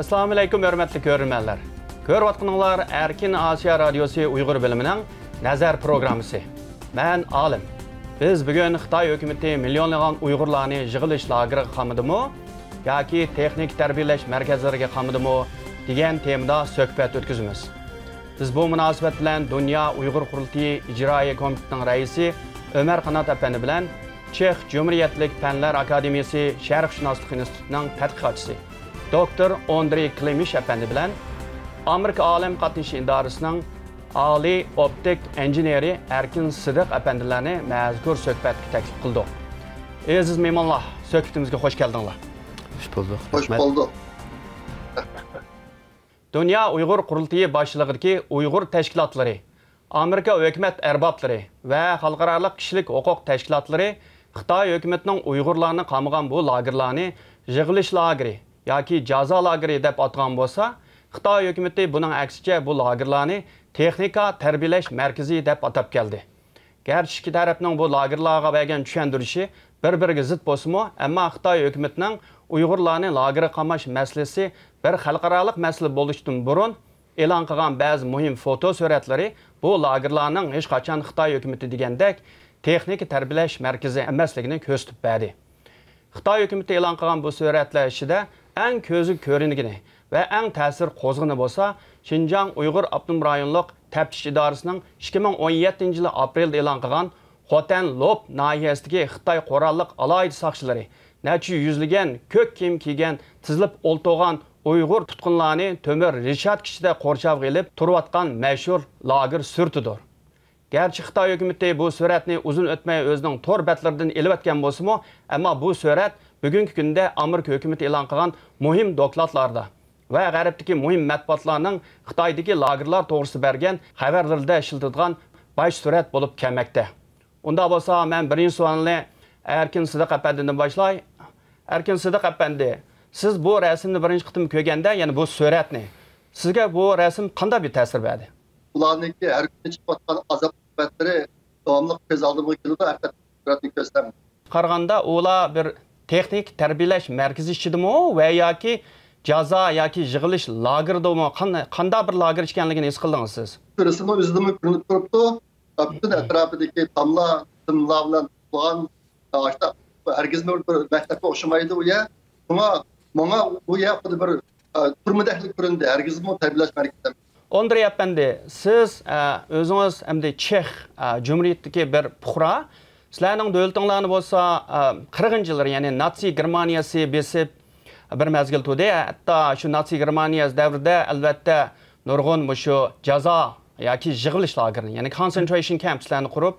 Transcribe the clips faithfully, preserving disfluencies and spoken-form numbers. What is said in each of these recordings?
ئەسسالامۇئەلەيكۇم، ھۆرمەتلىك كۆرۈرمەنلەر. كۆرۈۋاتقىنىڭلار ئەركىن ئاسىيا رادىيوسى ئۇيغۇر بۆلۈمىنىڭ نەزەر پروگراممىسى. مەن ئالىم. بىز بۈگۈن خىتاي ھۆكۈمىتى مىليونلىغان ئۇيغۇرلارنى يىغىۋېلىش لاگېرىغا قامىدىمۇ ياكى تېخنىكا تەربىيەلەش مەركەزلىرىگە قامىدىمۇ دېگەن تېمىدا سۆھبەت ئۆتكۈزىمىز. بىز بۇ مۇناسىۋەت بىلەن دۇنيا ئۇيغۇر قۇرۇلتىيى ئىجرائىيە كومىتېتىنىڭ رەئىسى ئۆمەر قانات ئەپەندى بىلەن چېخ جۇمھۇرىيەتلىك پەنلەر ئاكادېمىيىسى شەرقشۇناسلىق ئىنستىتۇتىنىڭ تەتقىقاتچىسى، دوكتور ئوندرېي كلېمىش ئەپەندى بىلەن ئامېرىكا ئالەم قاتنىشى ئىدارىسىنىڭ ئالىي ئوپتىك ئىنژېنېرى ئەركىن سىدىق ئەپەندىلەرنى مەزكۇر سۆھبەتكە تەكلىپ قىلدۇق. ئەزىز مېھمانلار، سۆھبىتىمىزگە خوش كەلدىڭلار. خوش بولدۇق. خوش رەھمەت. بولدۇق. دۇنيا ئۇيغۇر قۇرۇلتىيى باشچىلىقىدىكى ئۇيغۇر تەشكىلاتلىرى، ئامېرىكا ھۆكۈمەت ئەربابلىرى ۋە خەلقئارالىق كىشىلىك ھوقۇق تەشكىلاتلىرى خىتاي ھۆكۈمىتىنىڭ ئۇيغۇرلارنى قامىغان بۇ لاگېرلارنى يىغىۋېلىش لاگېرى ياكى جازا لاگېرى دەپ ئاتىغان بولسا، خىتاي ھۆكۈمىتى بۇنىڭ ئەكسىچە بۇ لاگېرلارنى تېخنىكا تەربىيەلەش مەركىزى دەپ ئاتاپ كەلدى. گەرچە ئىككى تەرەپنىڭ بۇ لاگېرلارغا بەرگەن چۈشەندۈرۈشى بىر-بىرىگە زىت بولسىمۇ، ئەمما خىتاي ھۆكۈمىتىنىڭ ئۇيغۇرلارنى لاگېرغا قاماش مەسىلىسى بىر خەلقئارالىق مەسىلە بولۇشتىن بۇرۇن ئېلان قىلغان بەزى مۇھىم فوتو سۈرەتلىرى بۇ لاگېرلارنىڭ ھېچقاچان خىتاي ھۆكۈمىتى دېگەندەك تېخنىكا تەربىيەلەش مەركىزى ئەمەسلىكىنى كۆرسىتىپ بەردى. خىتاي ھۆكۈمىتى ئېلان قىلغان بۇ سۈرەتلەر ئىچىدە ئەڭ كۆزگە كۆرۈنگىنى ۋە ئەڭ تەسىر قوزغىغىنى بولسا، شىنجاڭ ئۇيغۇر ئاپتونوم رايونلۇق تەپتىش ئىدارىسىنىڭ ئىككى مىڭ ئون يەتتىنچى يىلى ئاپرېلدا ئېلان قىلغان خوتەن لوپ ناھىيەسىدىكى خىتاي قوراللىق ئالاھىدە ساقچىلىرى نەچچە يۈزلىگەن كۆك كىيىم كىيگەن، تىزىلىپ ئولتۇرغان ئۇيغۇر تۇتقۇنلارنى تۆمۈر رېشاتكا ئىچىدە قورشاۋغا ئېلىپ تۇرۇۋاتقان مەشھۇر لاگېر سۈرىتىدۇر. گەرچە خىتاي ھۆكۈمىتى بۇ سۈرەتنى ئۇزۇن ئۆتمەي ئۆزىنىڭ تور بەتلىرىدىن ئېلىۋەتكەن بولسىمۇ، ئەمما بۇ سۈرەت بۈگۈنكى كۈندە ئامېرىكا ھۆكۈمىتى ئېلان قىلغان مۇھىم دوكلاتلاردا ۋە غەربتىكى مۇھىم مەتبۇئاتلارنىڭ خىتايدىكى لاگېرلار توغرىسىدا بەرگەن خەۋەرلىرىدە ئىشلىتىدىغان باش سۈرەت بولۇپ كەلمەكتە. ئۇنداق بولسا، مەن بىرىنچى سوئالنى ئەركىن سىدىق ئەپەندىدىن باشلاي. ئەركىن سىدىق ئەپەندى، سىز بۇ رەسىمنى بىرىنچى قېتىم كۆرگەندە، يەنى بۇ سۈرەتنى، سىزگە بۇ رەسىم قانداق بىر تەسىر بەردى؟ ئۇلارنىڭكى ھەر كۈنى چىقىۋاتقان ئازاب ئاقىۋەتلىرى داۋاملىق كۆز ئالدىمغا كېلىدۇ، ھەقىقەتەن سۈرەتنى كۆرسەم. قارىغاندا، ئۇلار بىر تېخنىك تەربىيەلەش مەركىزى ئىچىدىمۇ ۋە ياكى جازا ياكى يىغىۋېلىش لاگېرىدىمۇ، قان-، قانداق بىر لاگېر ئىكەنلىكىنى ھېس قىلدىڭىز سىز؟ رەسىمنىڭ ئۆزىدىنمۇ كۆرۈنۈپ تۇرۇپتۇ. پۈتۈن ئەتراپىدىكى تاملار، تىنلار بىلەن تولغان، ئاشۇنداق، ھەرگىزمۇ بىر مەكتەپكە ئوخشىمايدۇ ئۇ يەر. شۇڭا ماڭا ئۇ يەر خۇددى بىر، ئە، تۈرمىدەكلا كۆرۈندى، ھەرگىزمۇ تەربىيەلەش مەركىزى ئەمەس. ئوندرېي ئەپەندى، سىز، ئە، ئۆزىڭىز ئەمدى چېخ، ئە، جۇمھۇرىيىتىدىكى بىر پۇقرا. سىلەرنىڭ دۆلىتىڭلارنى بولسا، ئە، قىرىقىنچى يىللىرى، يەنى ناتسىي گېرمانىيەسى بېسىپ، بىر مەزگىل تۇردى. ھەتتا شۇ ناتسىي گېرمانىيەسى دەۋرىدە، ئەلۋەتتە، نۇرغۇن مۇشۇ جازا ياكى يىغىۋېلىش لاگېرىنى، يەنى كونسېنترېيشن كەمپلەرنى قۇرۇپ،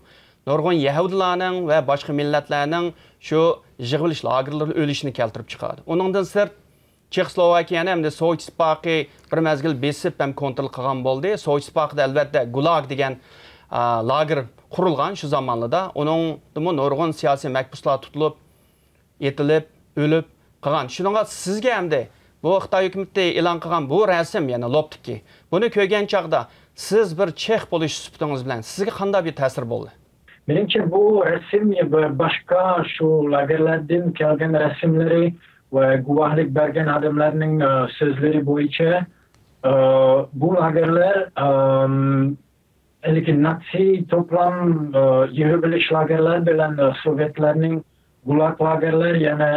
نۇرغۇن يەھۇدىيلارنىڭ ۋە باشقا مىللەتلەرنىڭ شۇ يىغىۋېلىش لاگېرلىرىدا ئۆلۈشىنى كەلتۈرۈپ چىقاردى. ئۇنىڭدىن سىرت، چېخوسلوۋاكىيەنى ئەمدى سوۋېت ئىتتىپاقى بىر مەزگىل بېسىپ ھەم كونترول قىلغان بولدى. سوۋېت ئىتتىپاقىدا، ئەلۋەتتە، گۇلاگ دېگەن، ئا، لاگېر قۇرۇلغان شۇ زامانلىدا. ئۇنىڭدىمۇ نۇرغۇن سىياسىي مەھبۇسلار تۇتۇلۇپ، ئېتىلىپ، ئۆلۈپ قالغان. شۇنىڭغا سىزگە ئەمدى بۇ خىتاي ھۆكۈمىتى ئېلان قىلغان بۇ رەسىم، يەنى لوپتىكى، بۇنى كۆرگەن چاغدا سىز بىر چېخ بولۇش سۈپىتىڭىز بىلەن سىزگە قانداق بىر تەسىر بولدى؟ مېنىڭچە، بۇ رەسىم ۋە باشقا شۇ لاگېرلاردىن كەلگەن رەسىملىرى ۋە گۇۋاھلىق بەرگەن ئادەملەرنىڭ، ئە، سۆزلىرى بويىچە، ئە، بۇ لاگېرلار، ئەم، ھېلىقى ناتسىي توپلام، ئە، يىغىۋېلىش لاگېرلار بىلەن، ئە، سوۋېتلارنىڭ گۇلاگ لاگېرلار، يەنە،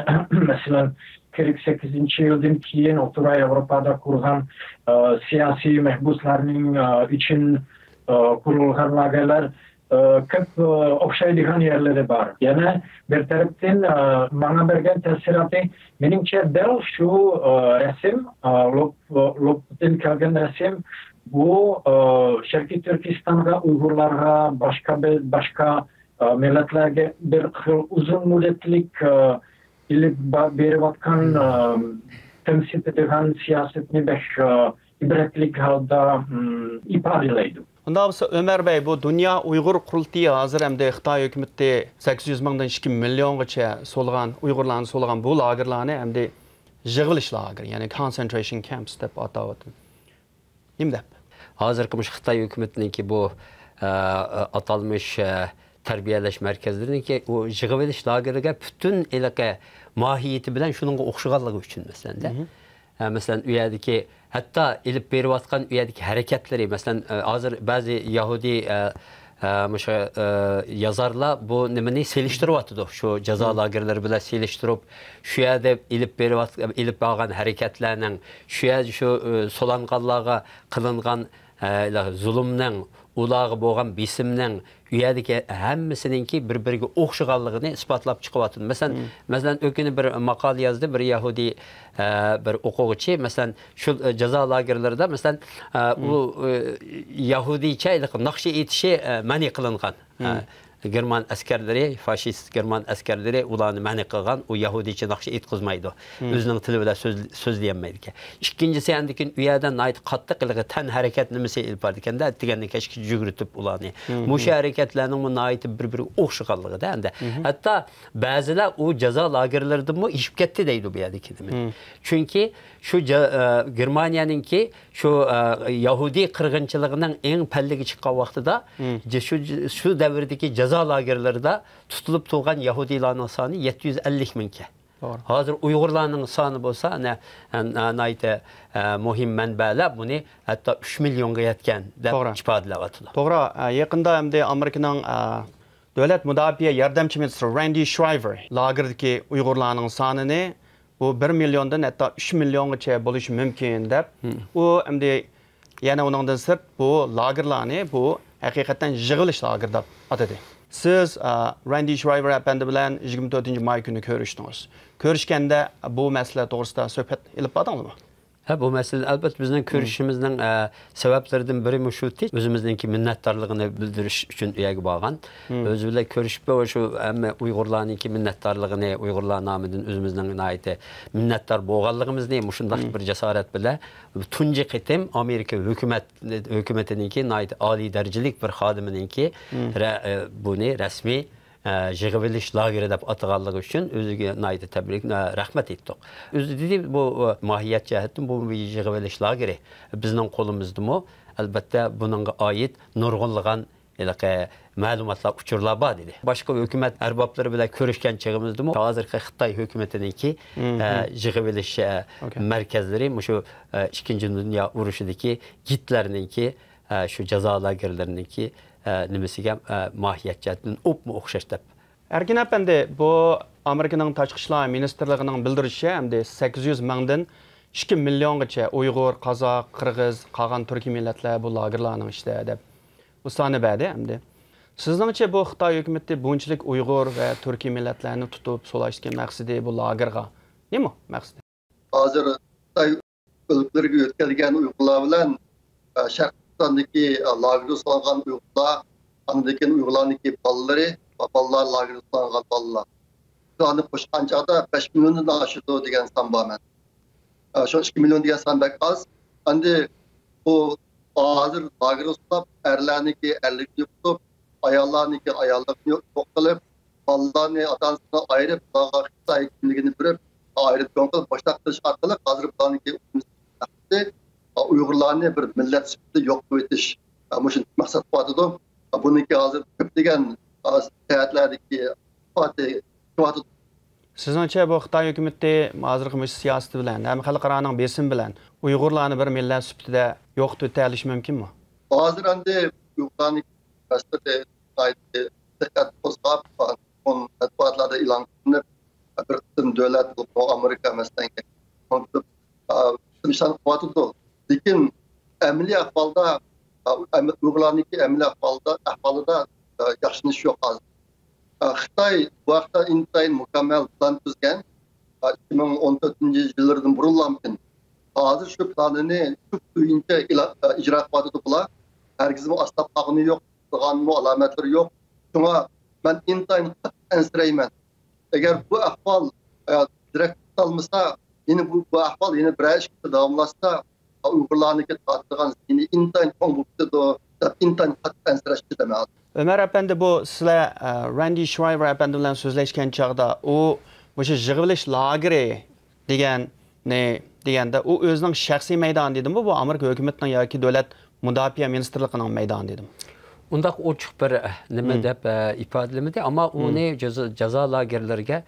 مەسىلەن، قىرىق سەككىزىنچى يىلدىن كېيىن ئوتتۇرا ياۋروپادا قۇرغان، ئە، سىياسىي مەھبۇسلارنىڭ، ئە، ئۈچۈن، ئە، قۇرۇلغان لاگېرلار، ئە، كۆپ، ئە، ئوخشايدىغان يەرلىرى بار. يەنە بىر تەرەپتىن، ئە، ماڭا بەرگەن تەسىراتى، مېنىڭچە، دەل شۇ، ئە، رەسىم، ئە، لوپ-، لوپتىن كەلگەن رەسىم، بۇ، ئە، شەرقىي تۈركىستانغا، ئۇيغۇرلارغا، باشقا بىر، باشقا، ئە، مىللەتلەرگە بىر خىل ئۇزۇن مۇددەتلىك، ئە، ئېلىپ با-، بېرىۋاتقان، ئە، تەمسىل ئېتىدىغان سىياسەتنى بەك، ئە، ئىبرەتلىك ھالدا، ئىم، ئىپادىلەيدۇ. ئۇنداق بولسا، ئۆمەر بەي، بۇ دۇنيا ئۇيغۇر قۇرۇلتىيى ھازىر ئەمدى خىتاي ھۆكۈمىتى سەككىز يۈز مىڭدىن ئىككى مىليونغىچە سولىغان، ئۇيغۇرلارنى سولىغان بۇ لاگېرلارنى ئەمدى يىغىۋېلىش لاگېرى، يەنى كونسېنترېيشن كەمپس دەپ ئاتاۋاتىدۇ. نېمە دەپ؟ ھازىرقى مۇشۇ خىتاي ھۆكۈمىتىنىڭكى بۇ، ئە، ئاتالمىش، ئە، تەربىيەلەش مەركەزلىرىنىڭكى ئۇ يىغىۋېلىش لاگېرىگە پۈتۈن ھېلىقى ماھىيىتى بىلەن شۇنىڭغا ئوخشىغانلىقى ئۈچۈن، مەسىلەن، دە. مم. ئە، مەسىلەن، ئۇ يەردىكى، ھەتتا ئېلىپ بېرىۋاتقان ئۇ يەردىكى ھەرىكەتلىرى، مەسىلەن، ئە، ھازىر بەزى يەھۇدىي، ئە، ئە، مۇشۇ، ئە، يازارلار بۇ نېمىنى سېلىشتۇرۇۋاتىدۇ، شۇ جازا لاگېرلىرى بىلەن سېلىشتۇرۇپ، شۇ يەردە ئېلىپ بېرىۋات-، ئېلىپ بارغان ھەرىكەتلەرنىڭ، شۇ يەردە شۇ، ئە، سولانغانلارغا قىلىنغان، ئە، زۇلۇمنىڭ، ئۇلارغا بولغان بېسىمنىڭ، ئۇ يەردىكى ھەممىسىنىڭكى بىر-بىرىگە ئوخشىغانلىقىنى ئىسپاتلاپ چىقىۋاتىدۇ. مەسىلەن، مەسىلەن، ئۆكۈنى بىر ماقالە يازدى، بىر يەھۇدىي، ئە، بىر ئوقۇغۇچى، مەسىلەن، شۇ، ئە، جازا لاگېرلىرىدا، مەسىلەن، ئە، ئۇ، ئە، يەھۇدىيچە ھېلىقى ناخشا ئېيتىشى، ئە، مەنئى قىلىنغان. ئە، گېرمان ئەسكەرلىرى، فاشىست گېرمان ئەسكەرلىرى ئۇلارنى مەنئى قىلغان، ئۇ يەھۇدىيچە ناخشا ئېيتقۇزمايدۇ. ئۆزىنىڭ تىلى بىلەن سۆز-، سۆزلىيەلمەيدىكەن. ئىككىنچىسى، ئاندىن كېيىن ئۇ يەردە ناھايىتى قاتتىق ھېلىقى تەنھەرىكەت نېمىسى ئېلىپ بارىدىكەندە، ئەتىگەندىن كەچكىچە يۈگۈرتۈپ ئۇلارنى. مۇشۇ ھەرىكەتلەرنىڭمۇ ناھايىتى بىر-بىرىگە ئوخشىغانلىقىدا ئەمدى. ھەتتا بەزىلەر ئۇ جازا لاگېرلىرىدىنمۇ ئېشىپ كەتتى دەيدۇ بۇ يەردىكى نېمە. چۈنكى شۇ جا-، ئە، گېرمانىيەنىڭكى شۇ، ئە، يەھۇدىي قىرغىنچىلىقىنىڭ ئەڭ پەللىگە چىققان ۋاقتىدا، جا-، شۇ، شۇ دەۋردىكى جازا لاگېرلىرىدا تۇتۇلۇپ تۇرغان يەھۇدىيلارنىڭ سانى يەتتە يۈز ئەللىك مىڭكەن. توغرا. ھازىر ئۇيغۇرلارنىڭ سانى بولسا، ئەنە، ئە، ناھايىتى، ئە، مۇھىم مەنبەلەر بۇنى ھەتتا ئۈچ مىليونغا يەتكەن دەپ توغرا. ئىپادىلەۋاتىدۇ. توغرا، ئە، يېقىندا ئەمدى ئامېرىكىنىڭ، ئە، دۆلەت مۇداپىئە ياردەمچى مىنىستىرى راندى شرايۋېر لاگېردىكى ئۇيغۇرلارنىڭ سانىنى بۇ بىر مىليوندىن ھەتتا ئۈچ مىليونغىچە بولۇشى مۇمكىن دەپ، ئۇ ئەمدى يەنە ئۇنىڭدىن سىرت بۇ لاگېرلارنى بۇ ھەقىقەتەن يىغىۋېلىش لاگېرى دەپ ئاتىدى. سىز، ئە، راندى شرايۋېر ئەپەندى بىلەن يىگىرمە تۆتىنچى ماي كۈنى كۆرۈشتىڭىز. كۆرۈشكەندە بۇ مەسىلە توغرىسىدا سۆھبەت ئېلىپ باردىڭىزمۇ؟ ھە، بۇ مەسىلە، ئەلبەتتە، بىزنىڭ كۆرۈشۈشىمىزنىڭ، ئە، سەۋەبلىرىدىن بىرى مۇشۇ، ئۆزىمىزنىڭكى مىننەتدارلىقىنى بىلدۈرۈش ئۈچۈن ئۇ يەرگە بارغان. ئۆزى بىلەن كۆرۈشۈپ، شۇ ھەممە ئۇيغۇرلارنىڭكى مىننەتدارلىقىنى، ئۇيغۇرلار نامىدىن ئۆزىمىزنىڭ ناھايىتى مىننەتدار بولغانلىقىمىزنى، مۇشۇنداق بىر جاسارەت بىلەن تۇنجى قېتىم ئامېرىكا ھۆكۈمەت، ھۆكۈمىتىنىڭكى ناھايىتى ئالىي دەرىجىلىك بىر خادىمىنىڭكى رە-، ئە، بۇنى رەسمىي، ئە، يىغىۋېلىش لاگېرى دەپ ئاتىغانلىقى ئۈچۈن ئۆزىگە ناھايىتى تەبرىك، ئە، رەھمەت ئېيتتۇق. ئۆزى دېدى، بۇ، ئە، ماھىيەت جەھەتتىن بۇ يىغىۋېلىش لاگېرى بىزنىڭ قولىمىزدىمۇ، ئەلبەتتە، بۇنىڭغا ئائىت نۇرغۇنلىغان ھېلىقى مەلۇماتلار، ئۇچۇرلار بار، دېدى. باشقا ھۆكۈمەت ئەربابلىرى بىلەن كۆرۈشكەن چېغىمىزدىمۇ، ھازىرقى خىتاي ھۆكۈمىتىنىڭكى، ئە، يىغىۋېلىش، ئە، مەركەزلىرى مۇشۇ، ئە، ئىككىنچى دۇنيا ئۇرۇشىدىكى گىتلېرنىڭكى، ئە، شۇ جازا لاگېرلىرىنىڭكى، ئە، نېمىسىگە، ئە، ماھىيەت جەھەتتىن ئوپمۇ ئوخشاش دەپ. ئەركىن ئەپەندى، بۇ ئامېرىكىنىڭ تاشقى ئىشلار مىنىستىرلىقىنىڭ بىلدۈرۈشىچە، ئەمدى سەككىز يۈز مىڭدىن ئىككى مىليونغىچە ئۇيغۇر، قازاق، قىرغىز، قالغان تۈركىي مىللەتلەر بۇ لاگېرلارنىڭ ئىچىدە دەپ بۇ ساننى بەردى ئەمدى. سىزنىڭچە، بۇ خىتاي ھۆكۈمىتى بۇنچىلىك ئۇيغۇر ۋە تۈركىي مىللەتلەرنى تۇتۇپ سولاشتىكى مەقسىتى، بۇ لاگېرغا نېمە مەقسىتى؟ ھازىر خىتاي ئۆلكىلىرىگە يۆتكەلگەن ئۇيغۇرلار بىلەن، ئە، شەرقىي تۈركىستاندىكى، ئە، لاگېرغا سولانغان ئۇيغۇرلار، ئاندىن كېيىن ئۇيغۇرلارنىڭكى بالىلىرى ۋە بالىلار لاگېرغا سولانغان بالىلار. شۇلارنى قوشقان چاغدا بەش مىليوندىن ئاشىدۇ دېگەن سان بار مەن. ئە، شۇ ئىككى مىليون دېگەن سان بەك ئاز. ئەمدى بۇ ھازىر لاگېرغا سولاپ، ئەرلەرنىڭكى ئەرلىكىنى يوقىتىپ، ئاياللارنىڭكى ئاياللىقىنى يوق قىلىپ، بالىلارنى ئاتا-ئانىسىدىن ئايرىپ، بۇلارغا خىتاي كىملىكىنى بېرىپ، ئايرىپ چوڭ قىلىپ، مۇشۇنداق قىلىش ئارقىلىق ھازىر بۇلارنىڭكى ئۇيغۇرلارنى بىر مىللەت سۈپىتىدە يوق قىلىۋېتىش، مۇشۇ مەقسەت قىلىۋاتىدۇ. بۇنىڭكى ھازىر كۆپلىگەن، ھازىر جەھەتلەردىكى ئىسپاتى كېلىۋاتىدۇ. سىزنىڭچە، بۇ خىتاي ھۆكۈمىتى ھازىرقى مۇشۇ سىياسىتى بىلەن ھەم خەلقئارانىڭ بېسىمى بىلەن ئۇيغۇرلارنى بىر مىللەت سۈپىتىدە يوقىتىۋېتەلىشى مۇمكىنمۇ؟ ھازىر ئەمدى ئۇيغۇرلارنى مەسىلىسى دىققەت قوزغاپ، مەتبۇئاتلاردا ئېلان قىلىنىپ، بىر قىسىم دۆلەت، ئامېرىكا، مەسىلەن، نىشان قىلىۋاتىدۇ. لېكىن ئەمەلىي ئەھۋالدا، ئۇيغۇرلارنىڭكى ئەمەلىي ئەھۋالدا، ئەھۋالىدا ياخشىلىنىش يوق ھازىر. خىتاي بۇ ھەقتە ئىنتايىن مۇكەممەل پىلان تۈزگەن. ئىككى مىڭ ئون تۆتىنچى يىللىرىدىن بۇرۇنلامكىن، ھازىر شۇ پىلانىنى تۈپ تۈگۈنچە ئىلا-، ئىجرا قىلىۋاتىدۇ بۇلار. ھەرگىزمۇ ئاستاپ قالغىنى يوق، قىلغانمۇ ئالامەتلىرى يوق. شۇڭا مەن ئىنتايىن قاتتىق ئەنسىرەيمەن. ئەگەر بۇ ئەھۋال، ئە، دېرەك تۇتالمىسا، يەنە بۇ، بۇ ئەھۋال يەنە بىرەر ئىككى يىل داۋاملاشسا، ئۇيغۇرلارنىڭكى تارتىدىغان زىيىنى ئىنتايىن چوڭ بولۇپ كېتىدۇ، دەپ ئىنتايىن قاتتىق ئەنسىرەشتە مەن. ئۆمەر ئەپەندى، بۇ سىلەر، ئە، راندى شرايۋېر ئەپەندى بىلەن سۆزلەشكەن چاغدا، ئۇ مۇشۇ يىغىۋېلىش لاگېرى دېگەننى دېگەندە، ئۇ ئۆزىنىڭ شەخسىي مەيدانى دېدىمۇ، بۇ ئامېرىكا ھۆكۈمىتىنىڭ ياكى دۆلەت مۇداپىئە مىنىستىرلىقىنىڭ مەيدانى دېدىمۇ؟ ئۇنداق ئوچۇق بىر، ئە، نېمە دەپ، ئە، ئىپادىلىمىدى، ئەمما ئۇنى جازا، جازا لاگېرلىرىگە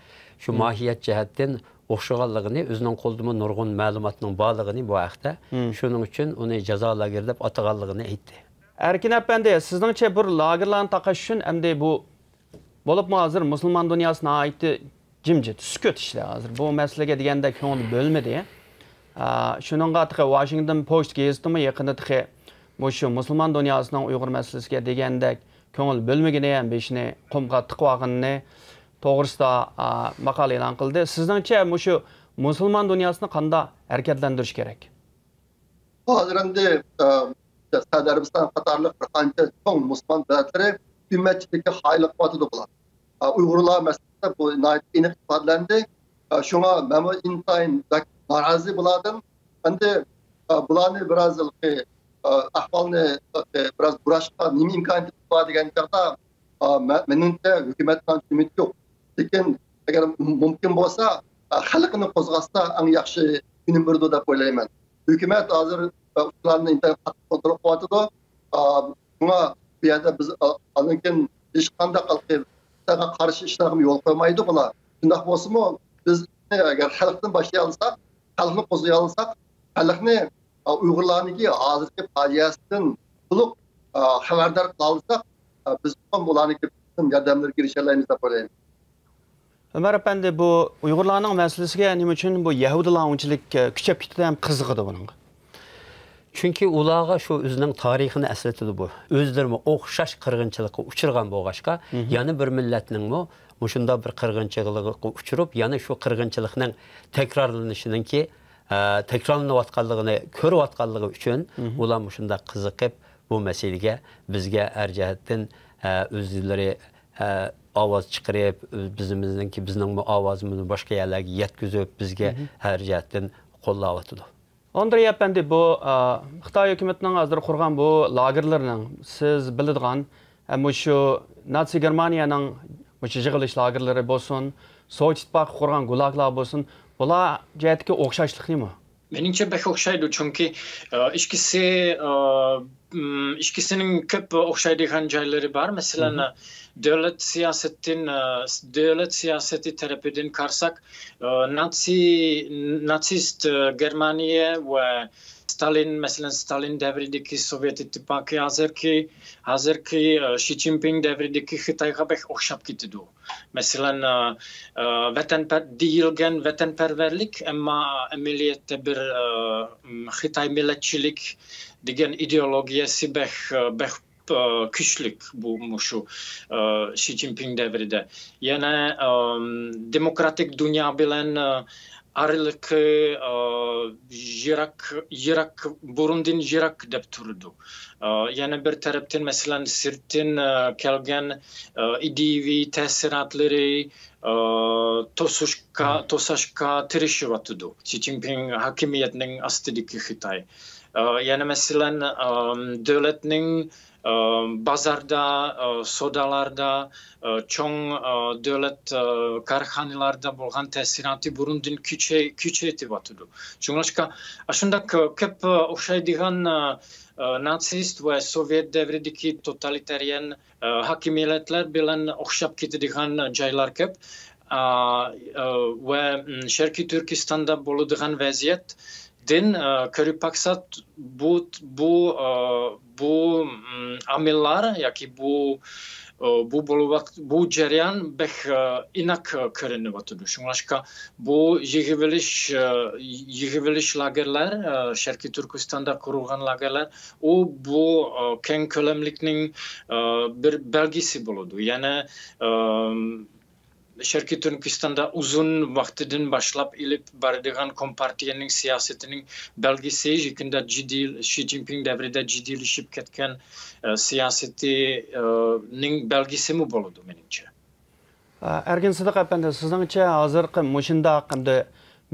شۇ ماھىيەت جەھەتتىن ئوخشىغانلىقىنى، ئۆزىنىڭ قولىدىمۇ نۇرغۇن مەلۇماتنىڭ بارلىقىنى بۇ ھەقتە، شۇنىڭ ئۈچۈن ئۇنى جازا لاگېرى دەپ ئاتىغانلىقىنى ئېيتتى. ئەركىن ئەپەندى، سىزنىڭچە بىر لاگېرلارنى تاقاش ئۈچۈن ئەمدى بۇ، بولۇپمۇ ھازىر مۇسۇلمان دۇنياسى ناھايىتى جىمجىت، سۈكۈت ئىشلەر ھازىر. بۇ مەسىلىگە دېگەندەك كۆڭۈل بۆلمىدى. ئا، شۇنىڭغا تېخى ۋاشىنگتون پوست گېزىتىمۇ يېقىندا تېخى مۇشۇ مۇسۇلمان دۇنياسىنىڭ ئۇيغۇر مەسىلىسىگە دېگەندەك كۆڭۈل بۆلمىگىنى ھەم بېشىنى قۇمغا تىقىۋالغىنىنى توغرىسىدا، ئا، ماقالە ئېلان قىلدى. سىزنىڭچە مۇشۇ مۇسۇلمان دۇنياسىنى قانداق ھەرىكەتلەندۈرۈش كېرەك؟ ھازىر ئەمدى، ئە، سەئۇدى ئەرەبىستان قاتارلىق بىر قانچە چوڭ مۇسۇلمان دۆلەتلىرى ھۆكۈمەتچىلىككە قايىل قىلىۋاتىدۇ بۇلار. ئە، ئۇيغۇرلار مەسىلىسىدە بۇ ناھايىتى ئېنىق ئىپادىلەندى. ئە، شۇڭا مەنمۇ ئىنتايىن بەك نارازى بۇلاردىن. ئەمدى، ئە، بۇلارنى بىراز ھېلىقى، ئە، ئەھۋالنى ھېلىقى بىراز بۇراشقا نېمە ئىمكانىيىتى بار دېگەن چاغدا، ئا، مە-، مېنىڭچە ھۆكۈمەتنىڭ ئۈمىدى يوق. لېكىن ئەگەر مۇمكىن بولسا، ئا، خەلقنى قوزغاتسا ئەڭ ياخشى ئۈنۈم بېرىدۇ دەپ ئويلايمەن. ھۆكۈمەت ھازىر، ئا، ئۇلارنى ئىنتايىن قاتتىق كونترول قىلىۋاتىدۇ. ئا، شۇڭا بۇ يەردە بىز، ئا، ئاندىن كېيىن ھېچقانداق ئىشلارغا قارشى ئىشلارغىمۇ يول قويمايدۇ بۇلار. شۇنداق بولسىمۇ بىز ئەگەر خەلقتىن باشلىيالىساق، خەلقنى قوزغىيالىساق، خەلقنى، ئا، ئۇيغۇرلارنىڭكى ھازىرقى پاجىئەسىدىن تولۇق، ئا، خەۋەردار قىلالىساق، ئا، بىز چوقۇم ئۇلارنىڭكى ياردەملىرىگە ئېرىشەلەيمىز دەپ ئويلايمەن. ئۆمەر ئەپەندى، بۇ ئۇيغۇرلارنىڭ مەسىلىسىگە نېمە ئۈچۈن بۇ يەھۇدىيلار ئۇنچىلىك، ئە، كۈچەپ كېتىدۇ ھەم قىزىقىدۇ بۇنىڭغا؟ چۈنكى ئۇلارغا شۇ ئۆزىنىڭ تارىخىنى ئەسلىتىدۇ بۇ. ئۆزلىرىمۇ ئوخشاش قىرغىنچىلىققا ئۇچرىغان بولغاچقا، يەنە بىر مىللەتنىڭمۇ مۇشۇنداق بىر قىرغىنچىلىققا ئۇچرىپ، يەنە شۇ قىرغىنچىلىقنىڭ تەكرارلىنىشىنىڭكى، ئە، تەكرارلىنىۋاتقانلىقىنى كۆرۈۋاتقانلىقى ئۈچۈن، ئۇلار مۇشۇنداق قىزىقىپ، بۇ مەسىلىگە بىزگە ھەر جەھەتتىن، ئە، ئۆزلىرى، ئە، ئاۋاز چىقىرىپ، بىزىمىزنىڭكى، بىزنىڭمۇ ئاۋازىمىزنى باشقا يەرلەرگە يەتكۈزۈپ، بىزگە ھەر جەھەتتىن قوللاۋاتىدۇ. ئاندرېي ئەپەندى، بۇ، ئا، خىتاي ھۆكۈمىتىنىڭ ھازىر قۇرغان بۇ لاگېرلىرىنىڭ سىز بىلىدىغان، ئە، مۇشۇ ناتسىي گېرمانىيەنىڭ مۇشۇ يىغىلىش لاگېرلىرى بولسۇن، سوۋېت ئىتتىپاقى قۇرغان گۇلاگلار بولسۇن، بۇلار جەھەتتىكى ئوخشاشلىق نېمە؟ مېنىڭچە بەك ئوخشايدۇ، چۈنكى، ئە، ئىككىسى، ئە، م، ئىككىسىنىڭ كۆپ ئوخشايدىغان جايلىرى بار. مەسىلەن، دۆلەت سىياسەتتىن، ئە، دۆلەت سىياسىتى تەرىپىدىن قارىساق، ئە، ناتسىي، ناتسىست، ئە، گېرمانىيە ۋە ستالىن، مەسىلەن، ستالىن دەۋرىدىكى سوۋېت ئىتتىپاقى، ھازىرقى، ھازىرقى، ئە، شى جىنپىڭ دەۋرىدىكى خىتايغا بەك ئوخشاپ كېتىدۇ. مەسىلەن، ئە، ئە، ۋەتەنپەر-، دېيىلگەن ۋەتەنپەرۋەرلىك، ئەمما ئەمەلىيەتتە بىر، ئە، م، خىتاي مىللەتچىلىك دېگەن ئىدېئولوگىيەسى بەك، ئە، بەك، ئە، كۈچلۈك بۇ، مۇشۇ، ئە، شى جىنپىڭ دەۋرىدە. يەنە، ئە، دېموكراتىك دۇنيا بىلەن، ئە، ئارىلىقى، ئە، يىراق، يىراق، بۇرۇندىن يىراق دەپ تۇرىدۇ. ئە، يەنە بىر تەرەپتىن، مەسىلەن، سىرتتىن، ئە، كەلگەن، ئە، ئىدىيىۋى تەسىراتلىرى، ئە، توسۇشقا، توساشقا تىرىشىۋاتىدۇ شى جىنپىڭ ھاكىمىيەتنىڭ ئاستىدىكى خىتاي. ئە، يەنە مەسىلەن، ئە، دۆلەتنىڭ، ئە، بازاردا، ئە، سودالاردا، ئە، چوڭ، ئە، دۆلەت، ئە، كارخانىلاردا بولغان تەسىراتى بۇرۇندىن كۈچەي-، كۈچەيتىۋاتىدۇ. شۇڭلاشقا، ئاشۇنداق، ئە، كۆپ، ئە، ئوخشايدىغان، ئە، ئە، ناتسىست ۋە سوۋېت دەۋرىدىكى توتالىتارىيەن، ئە، ھاكىمىيەتلەر بىلەن ئوخشاپ كېتىدىغان جايلار كۆپ. ئە، ئە، ۋە، م، شەرقىي تۈركىستاندا بولىدىغان ۋەزىيەتتىن، ئە، كۆرۈپ باقساق، بۇ، بۇ، ئە، بۇ، م، ئامىللار ياكى بۇ، ئە، بۇ بولۇۋات-، بۇ جەريان بەك، ئە، ئېنىق، ئە، كۆرۈنۈۋاتىدۇ. شۇڭلاشقا، بۇ يىغىۋېلىش، ئە، يىغىۋېلىش لاگېرلار، ئە، شەرقىي تۈركىستاندا قۇرۇلغان لاگېرلار، ئۇ بۇ، ئە، كەڭ كۆلەملىكنىڭ، ئە، بىر بەلگىسى بولىدۇ. يەنى، ئە، شەرقىي تۈركىستاندا ئۇزۇن ۋاقتىدىن باشلاپ ئېلىپ بارىدىغان كومپارتىيەنىڭ سىياسىتىنىڭ بەلگىسى، يېقىندا جىددىي، شى جىنپىڭ دەۋرىدە جىددىيلىشىپ كەتكەن، ئە، سىياسىتى، ئە، نىڭ بەلگىسىمۇ بولىدۇ، مېنىڭچە. ئەركىن سىدىق ئەپەندى، سىزنىڭچە ھازىرقى مۇشۇنداق ئەمدى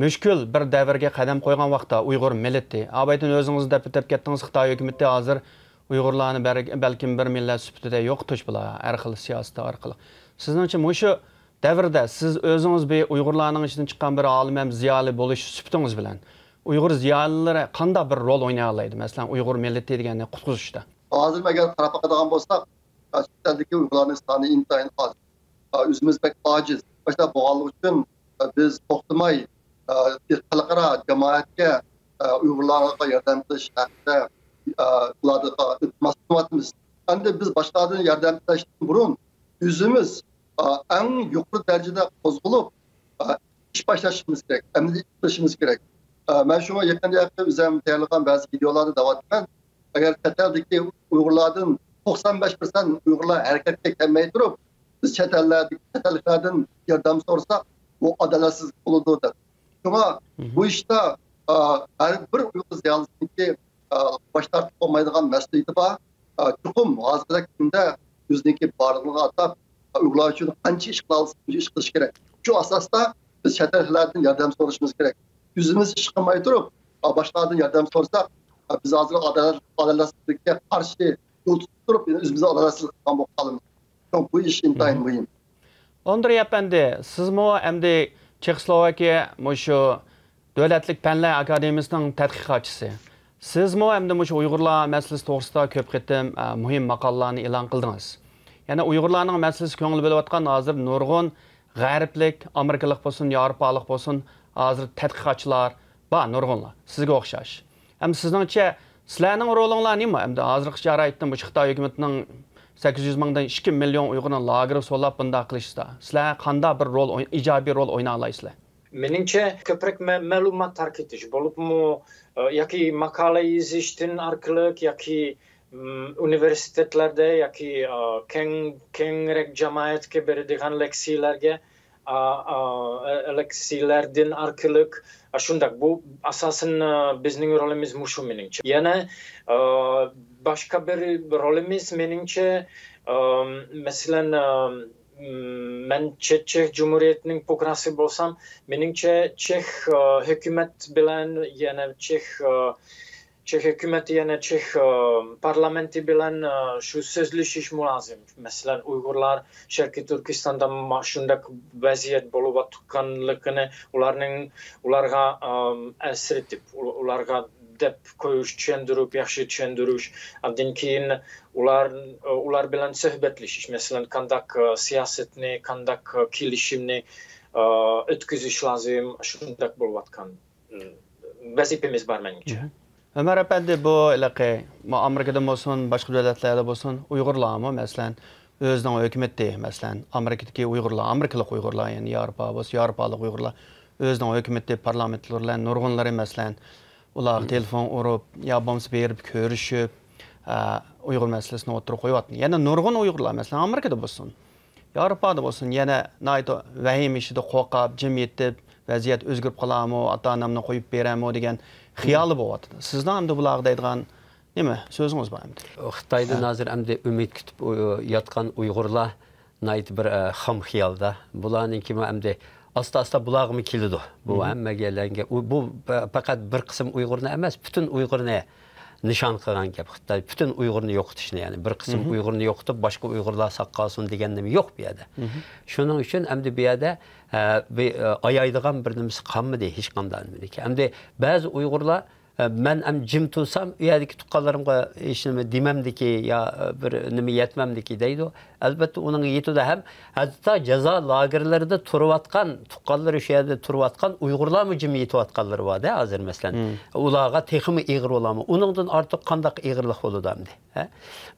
مۈشكۈل بىر دەۋرگە قەدەم قويغان ۋاقىتتا ئۇيغۇر مىللىتى، ئابايتىن ئۆزىڭىز دەپ ئۆتۈپ كەتتىڭىز، خىتاي ھۆكۈمىتى ھازىر ئۇيغۇرلارنى بەر-، بەلكىم بىر مىللەت سۈپىتىدە يوقىتىش بىلەن ھەر خىل سىياسىتى ئارقىلىق. سىزنىڭچە مۇشۇ دەۋردە سىز ئۆزىڭىز بىر ئۇيغۇرلارنىڭ ئىچىدىن چىققان بىر ئالىم ھەم زىيالىي بولۇش سۈپىتىڭىز بىلەن ئۇيغۇر زىيالىيلىرى قانداق بىر رول ئوينىيالايدۇ؟ مەسىلەن، ئۇيغۇر مىللىتى دېگەننى قۇتقۇزۇشتا. ھازىر ئەگەر قاراپ باقىدىغان بولساق، چەت ئەلدىكى ئۇيغۇرلارنىڭ سانى ئىنتايىن ئاز. ئۆزىمىز بەك ئاجىز. مۇشۇنداق بولغانلىقى ئۈچۈن بىز توختىماي ئە، خەلقئارا جامائەتكە، ئە، ئۇيغۇرلارغا ياردەم قىلىش ھەققىدە، ئە، ئۇلارغا ئىلتىماس قىلىۋاتىمىز. ئەمدى بىز باشقىلاردىن ياردەم تىلەشتىن بۇرۇن ئۆزىمىز، ئە، ئەڭ يۇقىرى دەرىجىدە قوزغىلىپ، ئە، ئىش باشلىشىمىز كېرەك، ئەمەلىي ئىش قىلىشىمىز كېرەك. ئە، مەن شۇڭا يېقىندا ئۆزۈم تەييارلىغان بەزى ۋىدېئولاردا دەۋاتىمەن. ئەگەر چەت ئەلدىكى ئۇيغۇرلاردىن توقسان بەش پىرسەنت ئۇيغۇرلار ھەرىكەتكە كەلمەي تۇرۇپ، بىز چەت ئەللەردىكى، چەت ئەللىكلەردىن ياردەم سورىساق، بۇ ئادالەتسىزلىك بولىدۇ دەپ. شۇڭا بۇ ئىشتا، ئا، ھەر بىر ئۇيغۇر زىيالىيسىنىڭكى، ئا، باش تارتىپ بولمايدىغان مەسئۇلىيىتى بار. ئا، چوقۇم ھازىردەك كۈندە ئۆزىنىڭكى بارلىقىنى ئاتاپ، ئا، ئۇيغۇرلار ئۈچۈن قانچە ئىش قىلالىسا، شۇنچە ئىش قىلىش كېرەك. شۇ ئاساستا بىز چەت ئەللىكلەردىن ياردەم سورىشىمىز كېرەك. ئۆزىمىز ئىش قىلماي تۇرۇپ، ئا، باشقىلاردىن ياردەم سورىساق، ئا، بىز ھازىر ئادالەت-، ئادالەتسىزلىككە قارشى يول تۇتۇپ تۇرۇپ، يەنە ئۆزىمىزنى ئادالەتسىز قىلغان بولۇپ قالىمىز. شۇڭا بۇ ئىش ئىنتايىن مۇھىم. ئاندرېي ئەپەندى، سىزمۇ ئەمدى چېخوسلوۋاكىيە مۇشۇ دۆلەتلىك پەنلەر ئاكادېمىيىسىنىڭ تەتقىقاتچىسى. سىزمۇ ئەمدى مۇشۇ ئۇيغۇرلار مەسىلىسى توغرىسىدا كۆپ قېتىم، ئە، مۇھىم ماقالىلەرنى ئېلان قىلدىڭىز. يەنە ئۇيغۇرلارنىڭ مەسىلىسىگە كۆڭۈل بۆلۈۋاتقان ھازىر نۇرغۇن غەربلىك، ئامېرىكىلىق بولسۇن، ياۋروپالىق بولسۇن، ھازىر تەتقىقاتچىلار بار، نۇرغۇنلار. سىزگە ئوخشاش. ئەمدى سىزنىڭچە، سىلەرنىڭ رولۇڭلار نېمە؟ ئەمدى ھازىرقى شارائىتتا مۇشۇ خىتاي ھۆكۈمىتىنىڭ سەككىز يۈز مىڭدىن ئىككى مىليون ئۇيغۇرنى لاگېرغا سولاپ بۇنداق قىلىشتا، سىلەر قانداق بىر رول ئوي-، ئىجابىي رول ئوينالايسىلەر؟ مېنىڭچە، كۆپرەك مە-، مەلۇمات تارقىتىش، بولۇپمۇ، ئە، ياكى ماقالە يېزىشتىن ئارقىلىق، ياكى، ئىم، ئۇنىۋېرسىتېتلاردا، ياكى، ئە، كەڭ-، كەڭرەك جامائەتكە بېرىدىغان لېكسىيەلەرگە، ئا، ئا، ئە، لېكسىيەلەردىن ئارقىلىق، ئا، شۇنداق، بۇ ئاساسەن، ئا، بىزنىڭ رولىمىز مۇشۇ مېنىڭچە. يەنە، ئا، باشقا بىر رولىمىز مېنىڭچە، ئا، مەسىلەن، ئا، م، مەن چېخ، چېخ جۇمھۇرىيىتىنىڭ پۇقراسى بولسام، مېنىڭچە چېخ، ئا، ھۆكۈمەت بىلەن يەنە چېخ، ئا، چېخ ھۆكۈمىتى يەنە چېخ، ئا، پارلامېنتى بىلەن، ئا، شۇ سۆزلىشىشمۇ لازىم. مەسىلەن، ئۇيغۇرلار شەرقىي تۈركىستاندا ما-، شۇنداق ۋەزىيەت بولۇۋاتقانلىقىنى ئۇلارنىڭ، ئۇلارغا، ئا، ئەسلىتىپ، ئۇ-، ئۇلارغا دەپ قويۇش، چۈشەندۈرۈپ، ياخشى چۈشەندۈرۈش. ئاندىن كېيىن ئۇلار، ئۇلار بىلەن سۆھبەتلىشىش. مەسىلەن، قانداق، ئا، سىياسەتنى، قانداق، ئا، كېلىشىمنى، ئا، ئۆتكۈزۈش لازىم، شۇنداق بولۇۋاتقان، م، ۋەزىپىمىز بار مېنىڭچە. مھم. ئۆمەر ئەپەندى، بۇ ھېلىقى، ما-، ئامېرىكىدا بولسۇن، باشقا دۆلەتلەردە بولسۇن، ئۇيغۇرلارمۇ، مەسىلەن، ئۆزىنىڭ ھۆكۈمىتى، مەسىلەن، ئامېرىكىدىكى ئۇيغۇرلار، ئامېرىكىلىق ئۇيغۇرلار، يەنى ياۋروپا بولسا، ياۋروپالىق ئۇيغۇرلار، ئۆزىنىڭ ھۆكۈمىتى، پارلامېنتلىرى بىلەن نۇرغۇنلىرى، مەسىلەن، ئۇلارغا تېلېفون ئۇرۇپ، يا بولمىسا بېرىپ كۆرۈشۈپ، ئە، ئۇيغۇر مەسىلىسىنى ئوتتۇرىغا قويۇۋاتىدۇ. يەنە نۇرغۇن ئۇيغۇرلار، مەسىلەن، ئامېرىكىدا بولسۇن، ياۋروپادا بولسۇن، يەنە ناھايىتى ۋەھىمە ئىچىدە قورقۇپ، جىم يېتىپ، ۋەزىيەت ئۆزگىرىپ قالارمۇ، ئاتا-ئانامنى قويۇپ بېرەرمۇ دېگەن خىيالى بولۇۋاتىدۇ. سىزنىڭ ئەمدى بۇلارغا دەيدىغان نېمە سۆزىڭىز بار ئەمدى؟ خىتايدىن ھە. ھازىر ئەمدى ئۈمىد كۈتۈپ، ئۇ، ياتقان ئۇيغۇرلار ناھايىتى بىر، ئە، خام خىيالدا. بۇلارنىڭكىمۇ ئەمدى ئاستا-ئاستا بۇلارغىمۇ كېلىدۇ. بۇ مھم. ھەممىگە ئەلەنگە. ئۇ، بۇ پە-، پەقەت بىر قىسىم ئۇيغۇرنى ئەمەس، پۈتۈن ئۇيغۇرنى نىشان قىلغان گەپ. خىتاي پۈتۈن ئۇيغۇرنى يوقىتىشنى، يەنى بىر قىسىم مھم. ئۇيغۇرنى يوقىتىپ، باشقا ئۇيغۇرلار ساق قالسۇن دېگەن نېمە يوق بۇ يەردە. مھم. شۇنىڭ ئۈچۈن ئەمدى بۇ يەردە، ئە، بىر، ئە، ئايايدىغان بىر نېمىسى قالمىدى ھېچقانداق نېمىدىكى. ئەمدى بەزى ئۇيغۇرلار، ئە، مەن ئەم جىم تۇرسام، ئۇ يەردىكى تۇغقانلىرىمغا ھېچ نېمە دېمەمدىكى يا، ئە، بىر نېمە يەتمەمدىكى دەيدۇ. ئەلۋەتتە، ئۇنىڭغا يېتىدۇ ھەم ھەتتا جازا لاگېرلىرىدا تۇرۇۋاتقان، تۇغقانلىرى شۇ يەردە تۇرۇۋاتقان ئۇيغۇرلارمۇ جىم يېتىۋاتقانلىرى بار-دە، ھازىر، مەسىلەن. مم. ئۇلارغا تېخىمۇ ئېغىر بولامۇ؟ ئۇنىڭدىن ئارتۇق قانداق ئېغىرلىق بولىدۇ ئەمدى؟ ھە؟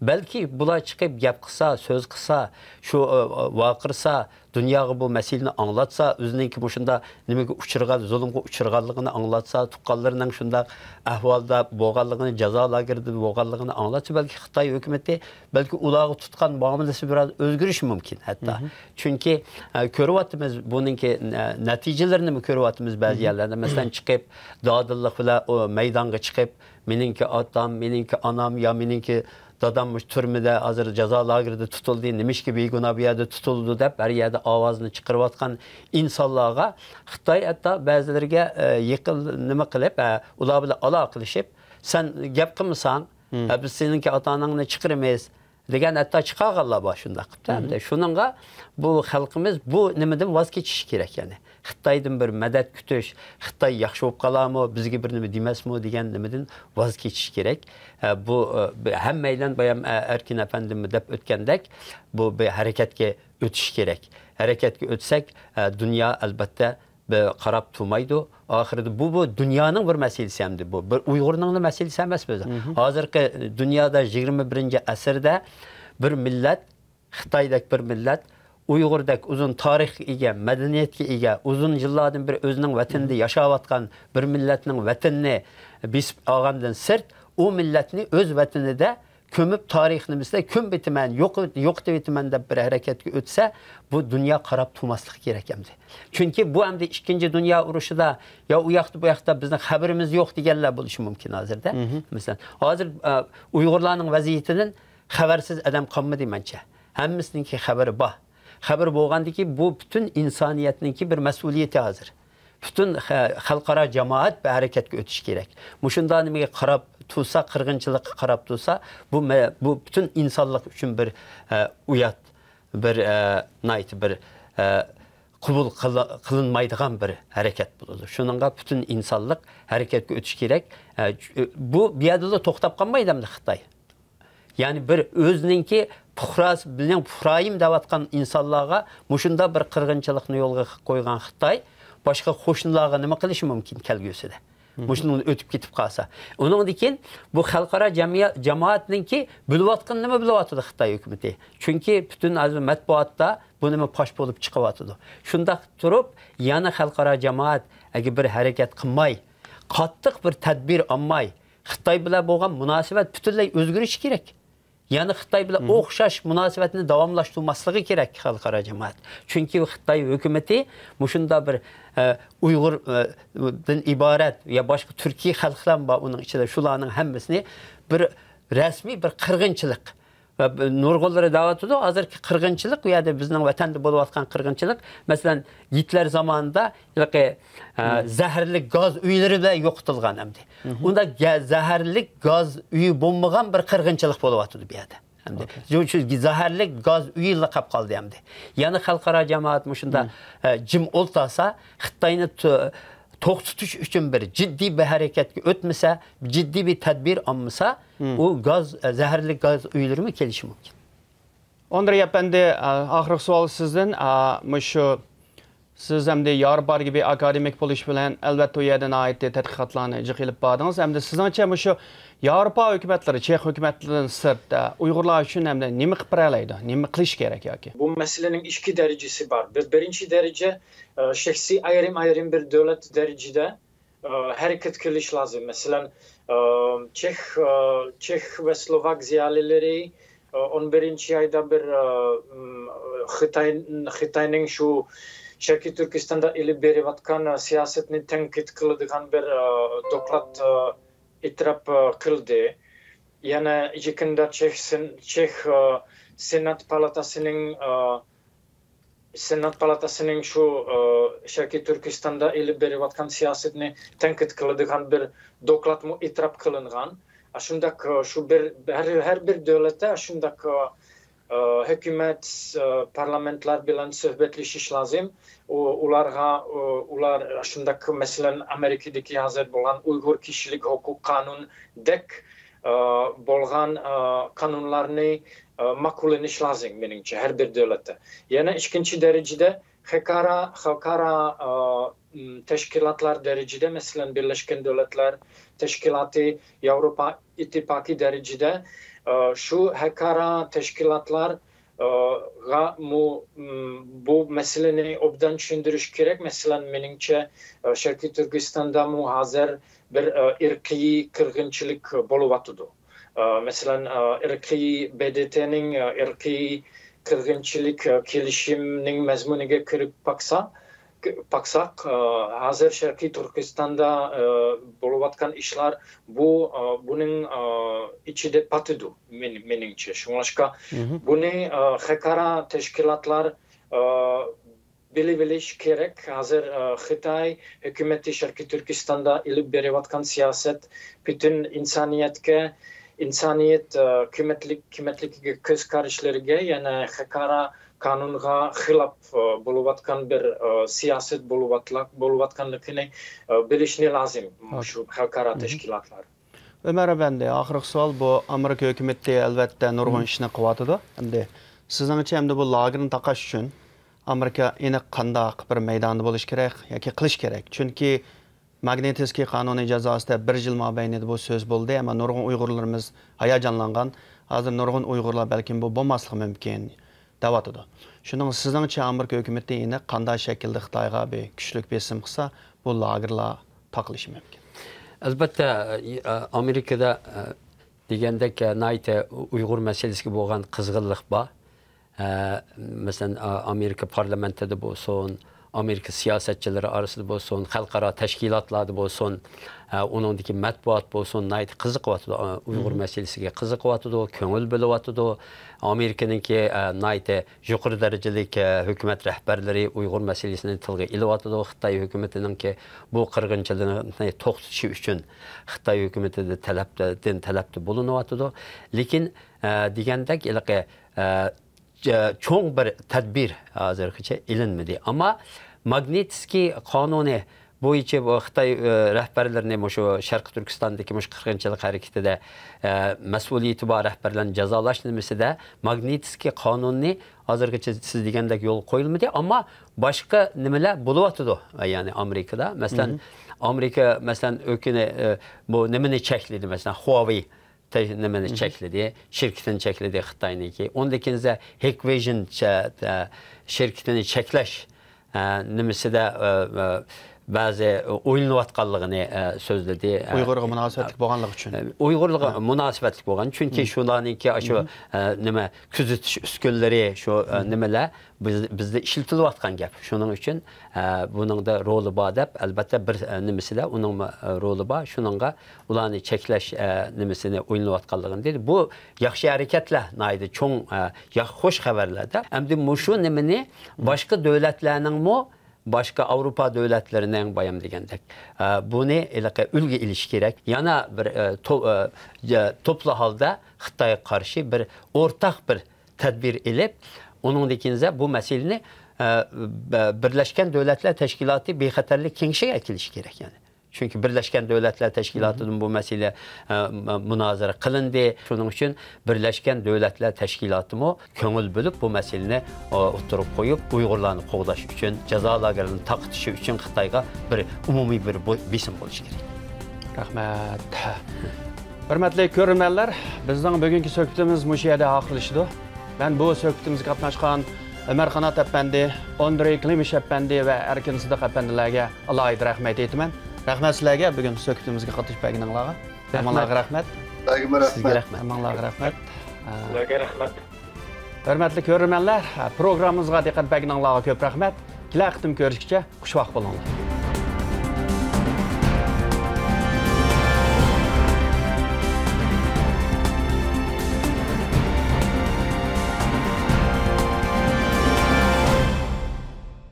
بەلكى بۇلار چىقىپ گەپ قىلسا، سۆز قىلسا، شۇ، ئە، ئە، ۋارقىرىسا، دۇنياغا بۇ مەسىلىنى ئاڭلاتسا، ئۆزىنىڭكى مۇشۇنداق نېمىگە ئۇچرىغان، زۇلۇمغا ئۇچرىغانلىقىنى ئاڭلاتسا، تۇغقانلىرىنىڭ شۇنداق ئەھۋالدا بولغانلىقىنى، جازا لاگېرىدا بولغانلىقىنى ئاڭلاتسا، بەلكى خىتاي ھۆكۈمىتى، بەلكى ئۇلارغا تۇتقان مۇئامىلىسى بىر ئاز ئۆزگىرىشى مۇمكىن ھەتتا. مھم. چۈنكى، ئە، كۆرۈۋاتىمىز، بۇنىڭكى، ئە، نەتىجىلىرىنىمۇ كۆرۈۋاتىمىز بەزى مھم. يەرلەردە. مەسىلەن، چىقىپ، دادىللىق بىلەن ئۇ مەيدانغا چىقىپ، مېنىڭكى ئاتام، مېنىڭكى ئانام يا مېنىڭكى دادام مۇشۇ تۈرمىدە، ھازىر جازا لاگېرىدا تۇتۇلدى، نېمىشقا بىگۇناھ بۇ يەردە تۇتۇلىدۇ دەپ، ھەر يەردە ئاۋازىنى چىقىرىۋاتقان ئىنسانلارغا خىتاي ھەتتا بەزىلىرىگە، ئە، يېقىن نېمە قىلىپ، ئە، ئۇلار بىلەن ئالاقىلىشىپ، سەن گەپ قىلمىساڭ، مم. ئە، بىز سېنىڭكى ئاتا-ئاناڭنى چىقىرىمىز دېگەن ھەتتا چىقارغانلار بار شۇنداق قىلىپ. مم. ئەمدى شۇنىڭغا بۇ خەلقىمىز بۇ نېمىدىن ۋاز كېچىشى كېرەك، يەنى. خىتايدىن بىر مەدەت كۈتۈش، خىتاي ياخشى بولۇپ قالارمۇ، بىزگە بىر نېمە دېمەسمۇ دېگەن نېمىدىن ۋاز كېچىش كېرەك. ئە، بۇ، ئە، ھەممەيلەن بايام، ئە، ئەركىن ئەپەندىممۇ دەپ ئۆتكەندەك، بۇ بىر ھەرىكەتكە ئۆتۈش كېرەك. ھەرىكەتكە ئۆتسەك، ئە، دۇنيا ئەلبەتتە بە-، قاراپ تۇرمايدۇ. ئاخىرىدا بۇ، بۇ دۇنيانىڭ بىر مەسىلىسى ئەمدى بۇ. بىر ئۇيغۇرنىڭلا مەسىلىسى ئەمەس بۇ. مھم. ھازىرقى دۇنيادا يىگىرمە بىرىنچى ئەسىردە بىر مىللەت، خىتايدەك بىر مىللەت، ئۇيغۇردەك ئۇزۇن تارىخقا ئىگە، مەدەنىيەتكە ئىگە، ئۇزۇن يىللاردىن بېرى ئۆزىنىڭ ۋەتىنىدە ياشاۋاتقان بىر مىللەتنىڭ ۋەتىنىنى بېسىپ ئالغاندىن سىرت، ئۇ مىللەتنى ئۆز ۋەتىنىدە كۆمۈپ، تارىخ نېمىسىدە كۆمۈۋېتىمەن، يوق-، يوقىتىۋېتىمەن دەپ بىر ھەرىكەتكە ئۆتسە، بۇ دۇنيا قاراپ تۇرماسلىقى كېرەك ئەمدى. چۈنكى بۇ ئەمدى ئىككىنچى دۇنيا ئۇرۇشىدا يا ئۇ ياقتا، بۇ ياقتا بىزنىڭ خەۋىرىمىز يوق دېگەنلەر بولۇشى مۇمكىن ھازىردە. مھم. مەسىلەن، ھازىر، ئە، ئۇيغۇرلارنىڭ ۋەزىيىتىدىن خەۋەرسىز ئادەم قالمىدى مەنچە. ھەممىسىنىڭكى خەۋىرى بار. خەۋىرى بولغاندىكى بۇ پۈتۈن ئىنسانىيەتنىڭكى بىر مەسئۇلىيىتى ھازىر. پۈتۈن خە-، خەلقئارا جامائەت بىر ھەرىكەتكە ئۆتۈشى كېرەك. مۇشۇنداق نېمىگە قاراپ تۇرسا، قىرغىنچىلىققا قاراپ تۇرسا، بۇ مە-، بۇ پۈتۈن ئىنسانلىق ئۈچۈن بىر، ئە، ئۇيات، بىر، ئە، ناھايىتى بىر، ئە، قوبۇل قىل-، قىلىنمايدىغان بىر ھەرىكەت بولىدۇ. شۇنىڭغا پۈتۈن ئىنسانلىق ھەرىكەتكە ئۆتۈشى كېرەك. ئە، بۇ، بۇ يەردىلا توختاپ قالمايدۇ ئەمدى خىتاي. يەنى بىر ئۆزىنىڭكى پۇقراسى، بىزنىڭ پۇقرايىم دەۋاتقان ئىنسانلارغا مۇشۇنداق بىر قىرغىنچىلىقنى يولغا قويغان خىتاي باشقا قوشنىلارغا نېمە قىلىشى مۇمكىن كەلگۈسىدە؟ مھم. مۇشۇنىڭدىن ئۆتۈپ كېتىپ قالسا. ئۇنىڭدىن كېيىن بۇ خەلقئارا جەمئىيە-، جامائەتنىڭكى بىلىۋاتقىنىنىمۇ بىلىۋاتىدۇ خىتاي ھۆكۈمىتى. چۈنكى پۈتۈن ھازىر مەتبۇئاتتا بۇ نېمە پاش بولۇپ چىقىۋاتىدۇ. شۇنداق تۇرۇپ، يەنە خەلقئارا جامائەت ئەگەر بىر ھەرىكەت قىلماي، قاتتىق بىر تەدبىر ئالماي، خىتاي بىلەن بولغان مۇناسىۋەت پۈتۈنلەي ئۆزگىرىشى كېرەك. يەنى خىتاي بىلەن مھم. ئوخشاش مۇناسىۋەتنى داۋاملاشتۇرماسلىقى كېرەك خەلقئارا جامائەت. چۈنكى خىتاي ھۆكۈمىتى مۇشۇنداق بىر، ئە، ئۇيغۇر، ئە، دىن ئىبارەت يا باشقا تۈركىي خەلقلەرمۇ بار ئۇنىڭ ئىچىدە. شۇلارنىڭ ھەممىسىنى بىر رەسمىي بىر قىرغىنچىلىق ۋە ب-، نۇرغۇنلىرى دەۋاتىدۇ، ھازىرقى قىرغىنچىلىق، ئۇ يەردە بىزنىڭ ۋەتەندە بولۇۋاتقان قىرغىنچىلىق، مەسىلەن، گىتلېر زامانىدا ھېلىقى، ئە، مم. زەھەرلىك گاز ئۆيلىرى بىلەن يوقىتىلغان ئەمدى. مھم. ئۇنداق گە-، زەھەرلىك گاز ئۆيى بولمىغان بىر قىرغىنچىلىق بولۇۋاتىدۇ بۇ يەردە. ئەمدى ئوكەي. شۇ، شۇ زەھەرلىك گاز ئۆيى لەقەپ قالدى ئەمدى. يەنە خەلقئارا جامائەت مۇشۇنداق، مم. ئە، جىم ئولتۇرسا، خىتاينى تو-، توختىتىش ئۈچۈن بىر جىددىي بىر ھەرىكەتكە ئۆتمىسە، جىددىي بىر تەدبىر ئالمىسا، مم. ئۇ گاز، ئە، زەھەرلىك گاز ئۆيلىرىمۇ كېلىشى مۇمكىن. ئاندرېي ئەپەندى، ئە، ئاخىرقى سوئال سىزدىن. ئە، مۇشۇ سىز ئەمدى ياۋروپادىكى بىر ئاكادېمىك بولۇش بىلەن، ئەلۋەتتە، ئۇ يەردە ناھايىتى تەتقىقاتلارنى جىق ئېلىپ باردىڭىز. ئەمدى سىزنىڭچە مۇشۇ ياۋروپا ھۆكۈمەتلىرى، چېخ ھۆكۈمەتلىرىدىن سىرت، ئە، ئۇيغۇرلار ئۈچۈن ئەمدى نېمە قىلىپ بېرەلەيدۇ؟ نېمە قىلىش كېرەك ياكى؟ بۇ مەسىلىنىڭ ئىككى دەرىجىسى بار. بىر، بىرىنچى دەرىجە، ئە، شەخسىي ئايرىم-ئايرىم بىر دۆلەت دەرىجىدە ئە، ھەرىكەت قىلىش لازىم. مەسىلەن، ئە، چېخ، ئە، چېخ ۋە سلوۋاك زىيالىيلىرى، ئە، ئون بىرىنچى ئايدا بىر، ئە، م، خىتاي، خىتاينىڭ شۇ شەرقىي تۈركىستاندا ئېلىپ بېرىۋاتقان، ئە، سىياسەتنى تەنقىد قىلىدىغان بىر، ئە، دوكلات، ئە، ئېتىراپ، ئە، قىلدى. يەنە يېقىندا چېخ سېن-، چېخ، ئە، سېنات پالاتاسىنىڭ، ئە، سېنات پالاتاسىنىڭ شۇ، ئە، شەرقىي تۈركىستاندا ئېلىپ بېرىۋاتقان سىياسەتنى تەنقىد قىلىدىغان بىر دوكلاتمۇ ئېتىراپ قىلىنغان. ئاشۇنداق، ئە، شۇ بىر، ھەر، ھەر بىر دۆلەتتە ئاشۇنداق، ئە، ئە، ھۆكۈمەت، ئە، پارلامېنتلار بىلەن سۆھبەتلىشىش لازىم. ئۇ، ئۇلارغا، ئۇ، ئۇلار ئاشۇنداق، مەسىلەن، ئامېرىكىدىكى ھازىر بولغان ئۇيغۇر كىشىلىك ھوقۇق قانۇندەك، ئە، بولغان، ئە، قانۇنلارنى، ئە، ماقۇللىنىش لازىم، مېنىڭچە، ھەر بىر دۆلەتتە. يەنە ئىككىنچى دەرىجىدە خەلقئارا، خەلقئارا، ئە، م، تەشكىلاتلار دەرىجىدە، مەسىلەن، بىرلەشكەن دۆلەتلەر تەشكىلاتى، ياۋروپا ئىتتىپاقى دەرىجىدە، ئە، شۇ خەلقئارا تەشكىلاتلار، ئە، غا مۇ-، م، بۇ مەسىلىنى ئوبدان چۈشەندۈرۈش كېرەك. مەسىلەن، مېنىڭچە، ئە، شەرقىي تۈركىستاندامۇ ھازىر بىر، ئە، ئىرقىي قىرغىنچىلىق بولۇۋاتىدۇ. ئە، مەسىلەن، ئە، ئىرقىي ب د ت نىڭ، ئە، ئىرقىي قىرغىنچىلىق، ئە، كېلىشىمنىڭ مەزمۇنىغا كىرىپ باقسا، باقساق، ئە، ھازىر شەرقىي تۈركىستاندا، ئە، بولۇۋاتقان ئىشلار بۇ، ئە، بۇنىڭ، ئە، ئىچىدە پاتىدۇ، مېن-، مېنىڭچە. شۇڭلاشقا بۇنى، ئە، خەلقئارا تەشكىلاتلار، ئە، بىلىۋېلىش كېرەك. ھازىر، ئە، خىتاي ھۆكۈمىتى شەرقىي تۈركىستاندا ئېلىپ بېرىۋاتقان سىياسەت پۈتۈن ئىنسانىيەتكە، ئىنسانىيەت، ئە، قىممەتلىك-، قىممەتلىكىگە كۆز قارىشلىرىغا، يەنە خەلقئارا قانۇنغا خىلاپ، ئە، بولۇۋاتقان بىر، ئە، سىياسەت بولۇۋاتلا-، بولۇۋاتقانلىقىنى، ئە، بىلىشنى لازىم شۇ خەلقئارا تەشكىلاتلار. ئۆمەر ئەپەندى، ئاخىرقى سوئال بۇ. ئامېرىكا ھۆكۈمىتى، ئەلۋەتتە، نۇرغۇن ئىشنى قىلىۋاتىدۇ. ئەمدى سىزنىڭچە، ئەمدى بۇ لاگېرنى تاقاش ئۈچۈن ئامېرىكا ئېنىق قانداق بىر مەيداندا بولۇش كېرەك ياكى قىلىش كېرەك؟ چۈنكى ماگنىتسكىي قانۇنى جازاسىدا بىر يىل مابەينىدە بۇ سۆز بولدى، ئەمما نۇرغۇن ئۇيغۇرلىرىمىز ھاياجانلانغان. ھازىر نۇرغۇن ئۇيغۇرلار بەلكىم بۇ بولماسلىقى مۇمكىن دەۋاتىدۇ. شۇنىڭ سىزنىڭچە ئامېرىكا ھۆكۈمىتى ئېنىق قانداق شەكىلدە خىتايغا بىر كۈچلۈك بېسىم قىلسا، بۇ لاگېرلار تاقىلىشى مۇمكىن؟ ئەلبەتتە، ئامېرىكىدا دېگەندەك ناھايىتى ئۇيغۇر مەسىلىسىگە بولغان قىزغىنلىق بار. ئە، مەسىلەن، ئا- ئامېرىكا پارلامېنتىدا بولسۇن، ئامېرىكا سىياسەتچىلىرى ئارىسىدا بولسۇن، خەلقئارا تەشكىلاتلاردا بولسۇن، ئە، ئۇنىڭدىكى مەتبۇئات بولسۇن، ناھايىتى قىزىقىۋاتىدۇ. ئا، ئۇيغۇر مەسىلىسىگە قىزىقىۋاتىدۇ، كۆڭۈل بۆلۈۋاتىدۇ. ئامېرىكىنىڭكى، ئە، ناھايىتى يۇقىرى دەرىجىلىك، ئە، ھۆكۈمەت رەھبەرلىرى ئۇيغۇر مەسىلىسىنى تىلغا ئېلىۋاتىدۇ. خىتاي ھۆكۈمىتىنىڭكى بۇ قىرغىنچىلىقنى توختىتىشى ئۈچۈن خىتاي ھۆكۈمىتىدىن تەلەپتە، دىن تەلەپتە بولۇنۇۋاتىدۇ. لېكىن، ئە، دېگەندەك، ھېلىقى، ئە، چوڭ بىر تەدبىر ھازىرغىچە ئېلىنمىدى. ئەمما ماگنىتسكىي قانۇنى بويىچە بۇ خىتاي، ئە، رەھبەرلىرىنى مۇشۇ شەرقىي تۈركىستاندىكى مۇشۇ قىرغىنچىلىق ھەرىكىتىدە، ئە، مەسئۇلىيىتى بار رەھبەرلەرنى جازالاش نېمىسىدە ماگنىتسكىي قانۇنى ھازىرغىچە سىز دېگەندەك يولغا قويۇلمىدى. ئەمما باشقا نېمىلەر بولۇۋاتىدۇ، يەنى ئامېرىكىدا. مەسىلەن، ئامېرىكا، مەسىلەن، ئۆكىنى، ئە، بۇ نېمىنى چەكلىدى، مەسىلەن، خۇاۋېي تە- نېمىنى چەكلىدى، شىركىتىنى چەكلىدى خىتاينىڭكى. ئۇندىن كېيىن ھىكۋېيژن چە- تە- شىركىتىنى چەكلەش، ئە، نېمىسىدە، ئە، ئە، بەزى ئويلىنىۋاتقانلىقىنى، ئە، سۆزلىدى. ئە، ئۇيغۇرغا مۇناسىۋەتلىك بولغانلىقى ئۈچۈن. ئۇيغۇرغا مۇناسىۋەتلىك بولغان، چۈنكى شۇلارنىڭكى شۇ، ئە، نېمە، كۆزىتىش ئۈسكۈنىلىرى، شۇ، ئە، نېمىلەر بىز- بىزدە ئىشلىتىلىۋاتقان گەپ. شۇنىڭ ئۈچۈن، ئە، بۇنىڭدا رولى بار دەپ، ئەلبەتتە، بىر، ئە، نېمىسىدە ئۇنىڭ، ئە، رولى بار. شۇنىڭغا ئۇلارنى چەكلەش، ئە، نېمىسىنى ئويلىنىۋاتقانلىقىنى دېدى. بۇ ياخشى ھەرىكەتلەر، ناھايىتى چوڭ، ئە، يا-، خوش خەۋەرلەردە. ئەمدى مۇشۇ نېمىنى باشقا دۆلەتلەرنىڭمۇ، باشقا ئاۋروپا دۆلەتلىرىنىڭ بايام دېگەندەك، ئە، بۇنى ھېلىقى ئۈلگە ئېلىشى كېرەك. يەنە بىر، ئە، تو-، ئە، يە-، توپلا ھالدا خىتايغا قارشى بىر ئورتاق بىر تەدبىر ئېلىپ، ئۇنىڭدىن كېيىن بۇ مەسىلىنى، ئە، بە-، بىرلەشكەن دۆلەتلەر تەشكىلاتى بىخەتەرلىك كېڭىشىگە ئەكېلىشى كېرەك، يەنى. چۈنكى بىرلەشكەن دۆلەتلەر تەشكىلاتىدىمۇ بۇ مەسىلە، ئە، م-، مۇنازىرە قىلىندى. شۇنىڭ ئۈچۈن بىرلەشكەن دۆلەتلەر تەشكىلاتىمۇ كۆڭۈل بۆلۈپ بۇ مەسىلىنى، ئە، ئوتتۇرىغا قويۇپ، ئۇيغۇرلارنى قوغداش ئۈچۈن، جازا لاگېرلىرىنى تاقىتىشى ئۈچۈن خىتايغا بىر ئومۇمىي بىر بو-، بېسىم بولۇشى كېرەك. رەھمەت. ھۆرمەتلىك كۆرۈرمەنلەر، بىزنىڭ بۈگۈنكى سۆھبىتىمىز مۇشۇ يەردە ئاخىرلىشىدۇ. مەن بۇ سۆھبىتىمىزگە قاتناشقان ئۆمەر قانات ئەپەندى، ئاندرېي كلىمىش ئەپەندى ۋە ئەركىن سىدىق ئەپەندىلەرگە ئالاھىدە رەھمەت ئېيتىمەن. رەھمەت سىلەرگە بۈگۈن سۆھبىتىمىزگە قاتنىشىپ بەرگىنىڭلارغا. ھەممىڭلارغا رەھمەت. سىلەرگىمۇ سىزگە رەھمەت. رەھمەت. ھەممىڭلارغا رەھمەت. سىلەرگە رەھمەت. ھۆرمەتلىك كۆرۈرمەنلەر، پروگراممىمىزغا دىققەت بەرگىنىڭلارغا كۆپ رەھمەت. كېلەر قېتىم كۆرۈشكىچە خۇشۋاق بولۇڭلار.